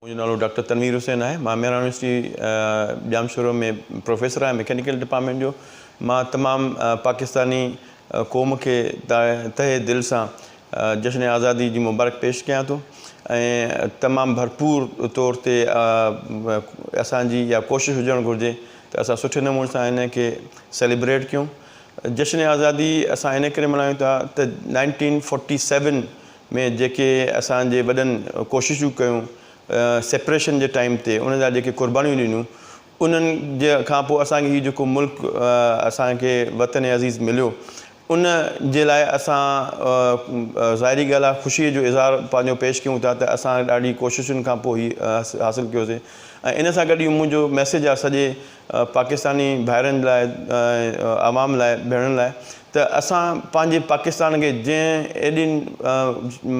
منهنجو نالو ڊاڪٽر تنوير حسين آهي. مان مهراڻ يونيورسٽي ڄامشورو ۾ پروفيسر آهيان مڪينيڪل ڊپارٽمينٽ جو. مان تمام پاڪستاني قوم کي تهه دل سان جشن آزادي جي مبارڪ پيش ڪيان ٿو ۽ تمام ڀرپور طور تي اسان جي اها ڪوشش هجڻ گهرجي ته اسان سٺي نموني سان ان کي سيليبريٽ ڪيون. جشن آزادي اسان ان ڪري ملهايون ٿا ته 1947 ۾ جيڪي اسان جي وڏن ڪوششون ڪيون سيپريشن جي ٽائيم تي انهن جا جيڪي قربانيون ڏنيون انهن جي کان پوء اسان کي هي جيڪو ملڪ اسان کي وطن عزيز مليو ان جي لاء اسان ظاهري ڳالهه آهي خوشي جو اظهار پنهنجو پيش ڪيون ٿا ته اسان ڏاڍي ڪوششن کان پوء هي حاصل ڪيوسي ۽ ان سان گڏ اهو منهنجو ميسيج آهي سڄي پاڪستاني ڀائرن لاء ۽ عوام لاء ڀيڻن لاء ته اسان پنهنجي پاڪستان کي جنهن ايڏين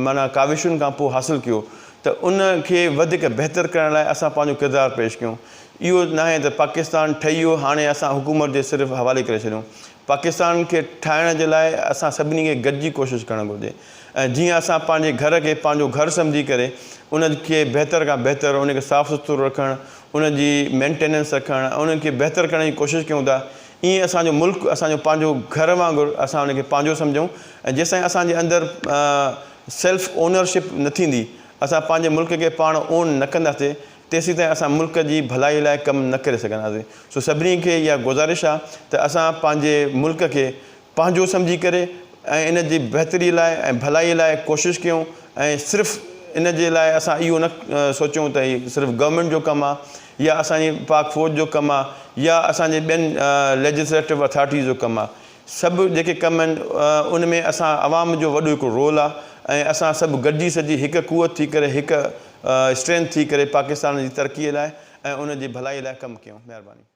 معنيٰ ڪاوشن کان پوء حاصل ڪيو ته ان کي وڌيڪ بهتر ڪرڻ لاء اسان پنهنجو ڪردار پيش ڪيون اهو ناهي ته پاڪستان ٺهي ويو هاڻي اسان حڪومت جي صرف حوالي ڪري ڇڏيون پاڪستان کي ٺاهڻ جي لاء اسان سڀني کي گڏجي ڪوشش ڪرڻ گهرجي ۽ جيئن اسان پنهنجي گهر کي پنهنجو گهر سمجهي ڪري ان کي بهتر کان بهتر ان کي صاف سٿرو رکڻ ان جي مينٽيننس رکڻ ۽ ان کي بهتر ڪرڻ جي ڪوشش ڪيون ٿا ائين اسان جو ملڪ اسان جو پنهنجو گهر وانگر اسان ان کي پنهنجو سمجهون ۽ جيستائين اسان جي اندر سيلف اونرشپ نه ٿيندي اسان پنهنجي ملڪ کي پاڻ اون نه ڪنداسي تيسيتائين اسان ملڪ جي ڀلائي لاء ڪم نه ڪري سگهنداسين. سو سڀني کي اها گذارش آ ته اسان پنهنجي ملڪ کي پنهنجو سمجهي ڪري ۽ ان جي بهتري لاء ۽ ڀلائي لاء ڪوشش ڪيون ۽ صرف ان جي لاء اسان اهو نه سوچيون ته هي صرف گورنمينٽ جو ڪم آ يا اسان جي پاڪ فوج جو ڪم آ يا اسان جي ٻين ليجسليٽو اٿارٽيز جو ڪم آ. سڀ جيڪي ڪم آهن ان ۾ اسان عوام جو وڏو هڪڙو رول آ ۽ اسان سڀ گڏجي سڏجي هڪ قوت ٿي ڪري هڪ اسٽرينٿ ٿي ڪري پاڪستان جي ترقي لاء ۽ ان جي ڀلائي لاء ڪم ڪيون. مهرباني.